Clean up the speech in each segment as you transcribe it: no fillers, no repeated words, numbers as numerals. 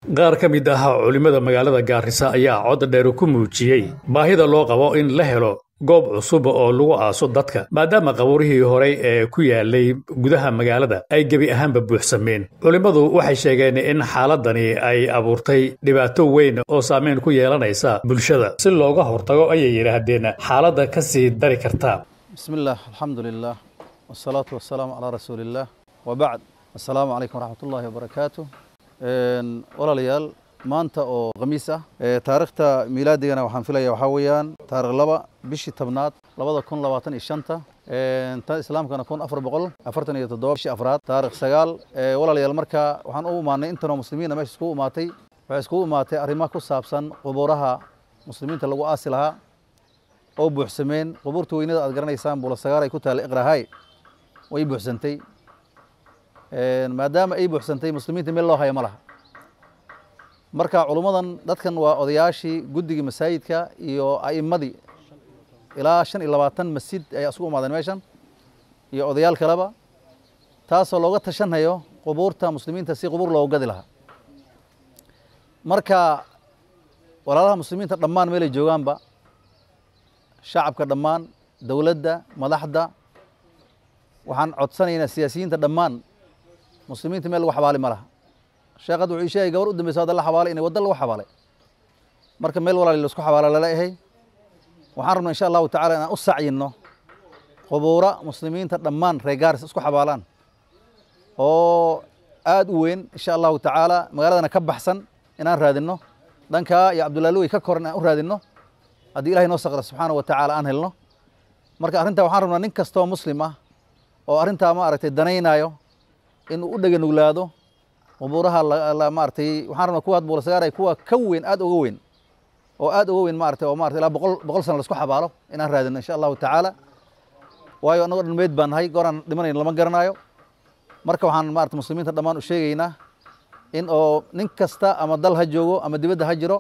Qaar ka mid ah culimmada magaalada Gaarisa ayaa cod dheer ku muujiyey baahida loo qabo in la helo goob cusub oo lagu aaso dadka, maadaama qabuurihii horey ee ku yaalay gudaha magaalada ay gebi ahaanba buuxsameen. Culimmadu waxay sheegeen in xaaladani ay abuurtay dhibaato weyn oo saameyn ku yeelanaysa bulshada. Si looga hortago, ayay yidhaahdeen, xaaladda ka sii dari karta. بسم الله، الحمد لله، والصلاة والسلام على رسول الله، وبعد، السلام عليكم ورحمة الله وبركاته. Walaalayaal, maanta oo khamiis ah, taariikhda miilaadigana waxaan filaya waxaa weeyaan taarikh 2 bishii 10aad 2025-ta, ta islaamkana 1447 bishii afraad taarikh 9. Walaalayaal, marka waxaan u imaanay intanoo muslimiina meesha iskugu imaatay, waxay iskugu imaatay arrimaha ku saabsan qubuuraha muslimiinta lagu aasi lahaa oo buuxsameen. Qubuurta weynada aad garanaysaan, Buulasagaar ay ku taalla, Iqrahay, way buuxsantay. Maadaama ay buuxsantay, muslimiinta meel loo hayo ma laha. Marka culummadan dadkan waa odayaashii guddigii masaajidka iyo a'immadii, ilaa 25 masjid ayaa isugu imaadeen meeshan iyo odayaal kaleba, taasoo looga tashanhayo qubuurta muslimiinta si qubuur loogu gadi lahaa. Marka walaalaha muslimiinta dhammaan meelay joogaanba, shacabka dhammaan, dowladda, madaxda, waxaan codsanaynaa siyaasiyiinta dhammaan, muslimiinta meel lagu xabaali ma laha. Sheekh hadda wuxuu ii sheegay gabar u dambeysa hadda la xabaalay inay waddo lagu xabaalay. Marka meel walaali laisku xabaala lala yahay. Waxaan rabnaa, insha Allahu tacala, inaan u sacyinno qubuura muslimiinta dhammaan reer Gaaris isku xabaalaan oo aad u weyn, insha Allahu tacaala, magaaladana ka baxsan inaan raadinno, dhankaa iyo Cabdullaaluwey ka koran inaan u raadinno, haddii Ilahay noo saqra subxaana wa tacaala aan helno. Marka arrintaa waxaan rabnaa nin kastoo muslim ah oo arrintaa, ma aragtay, danaynaayo inuu u dhega nuglaado qubuuraha. Maaragtay, waxaan rabnaa kuwa had Buulasagaar kuwa ka weyn, aad uga weyn oo aad uga weyn, maaragtay, oo maaragtay ilaa 100 sano laisku xabaalo inaan raadino, insha Allahu tacaala. Waayo annagoo dhan meyd baan nahay, gooraan dhimanayno lama garanaayo. Marka waxaan, maaragtay, muslimiinta dhammaan u sheegaynaa in oo nin kasta ama dal ha joogo ama dibadda ha jiro,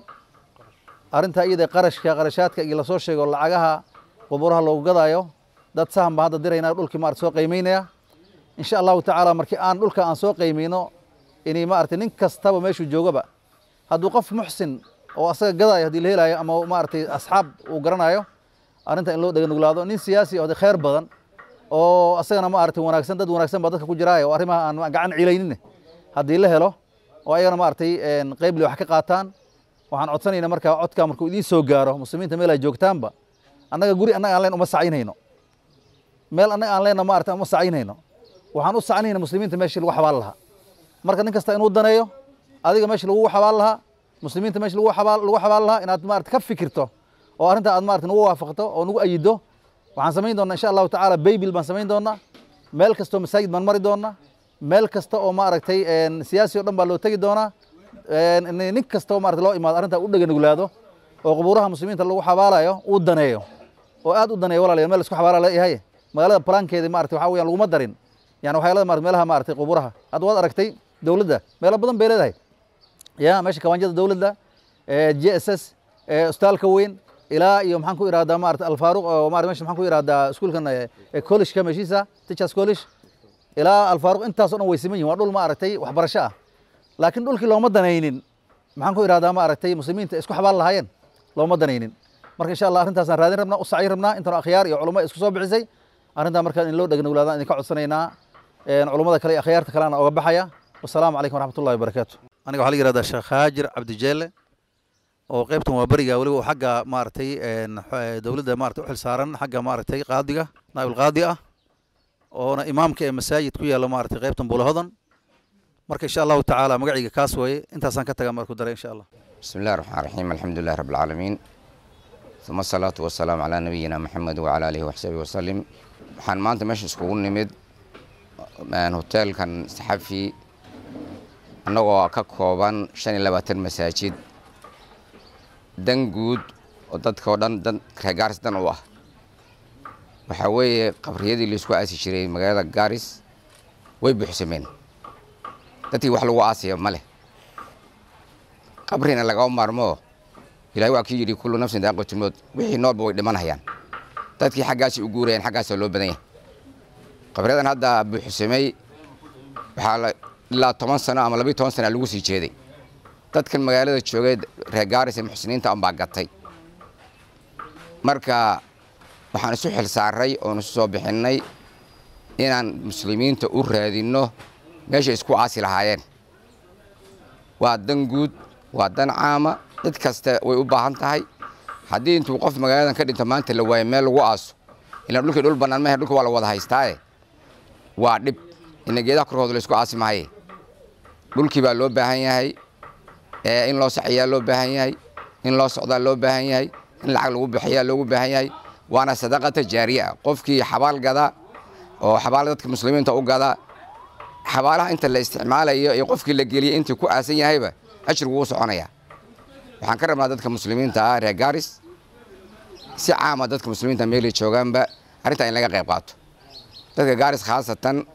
arrintaa iyada qarashka, qarashaadka iyo lasoo sheego lacagaha qubuuraha loogu gadaayo, dad sahan baan hadda diraynaa, dhulkii, maaragtay, soo qiimeynaya, insha Allahu tacaala. Markii aan dhulka aan soo qiimeyno, inay, maaragtay, nin kastaba meeshuu joogaba, hadduu qof muxsin oo asaga gadaayo haddii la helayo ama, maaragtay, asxaab uu garanayo, arrinta in loo dhega nuglaado. Nin siyaasi oo khayr badan oo asagana, maaragtay, wanaagsan, dad wanaagsan baa dadka ku jiraayo oo arrimaha aan gacan ciilaynin haddii la helo oo ayagana, maaragtay, qeyble wax ka qaataan, waxaan codsanaynaa marka codka markuu idiin soo gaaro, muslimiinta meel ay joogtaanba, annaga guri annaga aan leen uma sacyinayno, meel annaga aan leenna, maaragtay, uma sacyinayno. Waxaan u sacyinayna muslimiinta meeshii lagu xabaal lahaa. Marka nin kasta inuu daneeyo adiga meeshii lagu xabaal lahaa, muslimiinta meeshii lagu xabaal lahaa, inaad, maaragtay, ka fikirto oo arrintaa aad, maaragtay, nagu waafaqto oo nagu ayido. Waxaan samayn doonaa, insha Allahu tacaala, baybil baan samayn doonaa, meel kastoo masaajid baan mari doonaa, meel kasta oo, maaragtay, siyaasi o dhan baa loo tegi doonaa. Nin kasta oo, maaragtay, loo imaado arrintaa u dhega nuglaado oo qubuuraha muslimiinta lagu xabaalayo uu daneeyo oo aad u daneeyo. Walaalayaal, meel isku xabaala leeyahay magaalada plankeedi, maaragtay, waxaa weeyaan laguma darin, yani waxyaalada, maaragtay, meelaha, maaragtay, qubuuraha. Hadda waad aragtay dowladda meelo badan bay leedahay ya, meesha kawaanjada dowladda, JSS, isbitaalka weyn, ilaa iyo maxaan ku ihahdaa, maaragtay, Alfaaruq oo maaragtay meesha, maxaan ku ihahdaa, iskuulkan college-ka meeshiisa, Teachers College, ilaa Alfaaruq, intaas oo dhan way siman yihin. Waa dhul, maaragtay, waxbarasho ah, laakiin dhulkii looma danaynin, maxaan ku ihahdaa, maaragtay, muslimiinta isku xabaal lahaayeen looma danaynin. Marka insha Allah arrintaasaan raadin rabnaa, u sacyin rabnaa, intan akhyaar iyo culamo isku soo bixisay arrintaa. Markaa in loo dhegnuglaadaan idinka codsanaynaa, culummada kale iyo akhyaarta kalena oga baxaya. Wasalaamu calaykum waraxmat ullahi wabarakaatu. Aniga waxaa la yihahdaa Sheekh Haajir Cabdijeele oo qaybtan waa beriga, weliba xagga, maaragtay, dowladda, maaragtay, u xil saaran xagga, maaragtay, qaadiga, naa'ibul qaadi ah, oona imaamka ee masaajid ku yaalla, maaragtay, qaybtan Buulahodan. Marka insha Allahu tacaala magacayga kaas weeye, intaasaan ka tagaa marku daray, insha Allah. بسم الله الرحمن الرحيم، الحمد لله رب العالمين، ثم الصلاة والسلام على نبينا محمد وعلى آله وصحبه وسلم. Waxaan maanta meesha iskugu nimid hoteelkan Saxafi annagoo ka kooban 25 masaajid, dan guud oo dadka oo dhan dan reer Gaaris dan u ah. Waxaa weeye qabriyadii laisku aasi jiray magaalada Gaaris way buuxsameen, dadkii wax lagu aasaya ma leh, qabrina lagama maarmo. Ilahay waa kii yidhi: "Kullu nafsin daa'iqatul mowt." Wixii noolba way dhimanayaan, dadkii xaggaasay u guurayaan, xaggaasaa loo badan yahay. Qabriyadan hadda buuxsamay waxaa la ilaa 10 sano ama 12 sana lagu sii jeeday. Dadkan magaalada joogay reer Gaarisa muxsiniinta unbaa gatay. Marka waxaan isu xil saaray oon isu soo bixinnay inaan muslimiinta u raadinno meeshay isku aasi lahaayeen. Waa dan guud, waa dan caama, cid kasta way u baahan tahay. Haddii intuu qof magaaladan ka dhinto maanta la waayo meel lagu aaso, ilaan dhulkii dhul bannaan mahe, dhulka waa la wada haystaaye, waa dhib. Ina geedaha korkooda la isku aasi mahaye, dhulkii baa loo baahan yahay, in loo saxiyaa loo baahan yahay, in loo socdaa loo baahan yahay, in lacag lagu bixiyaa loogu baahan yahay. Waana sadaqata jaariya. Qofkii xabaal gada oo xabaal dadka muslimiinta u gada, xabaalaha inta la isticmaalayo iyo qofkii la geliyey intii ku aasan yahayba ajrigu wuu soconaya. Waxaan ka rabnaa dadka muslimiinta ah reer Gaaris, si caama dadka muslimiinta meelay joogaanba, arrintaa in laga qayb qaato. Dadka Gaaris khaasatan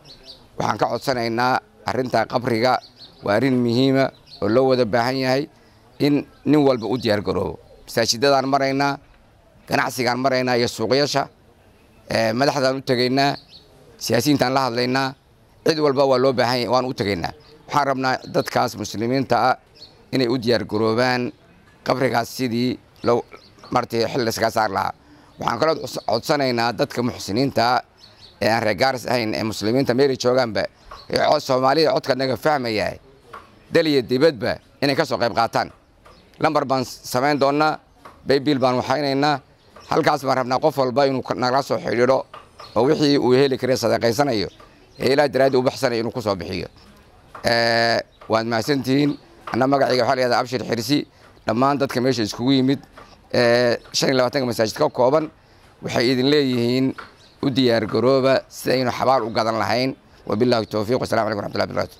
waxaan ka codsanaynaa arrintaa qabriga waa arrin muhiima oo loo wada baahan yahay in nin walba u diyaar garoobo. Masaajidadaan maraynaa, ganacsigaan maraynaa iyo suuqyasha, madaxdaan u tegaynaa, siyaasiyiintaan la hadlaynaa, cid walba waa loo baahan yahay, waan u tegaynaa. Waxaan rabnaa dadkaas muslimiinta ah inay u diyaar garoobaan qabrigaas sidii loo martay xil layskaga saar lahaa. Waxaan kaloo codsanaynaa dadka muxsiniinta ee aan reer Gaaris ahayn ee muslimiinta meelay joogaanba ee Soomaalida codka naga fahmaya dal iyo dibadba inay ka soo qayb qaataan. Lambar baan samayn doonaa, baybiil baan waxaynaynaa, halkaas baan rabnaa qof walba inuu nagala soo xidhiidho oo wixii uu heli kara sadaqaysanayo ee Ilaah daraaddi u baxsanayo inuu ku soo bixiyo. Waad mahadsantihiin. Anna magacayga waxaa la yihahdaa Abshir Xirsi. Dhammaan dadka meesha iskugu yimid 25-ka masaajid ka kooban waxay idin leeyihiin u diyaar garooba sidaynu xabaal u gadan lahayn. Wabillahi towfiiq, wasalamu calaykum raxmatullahi barakatu.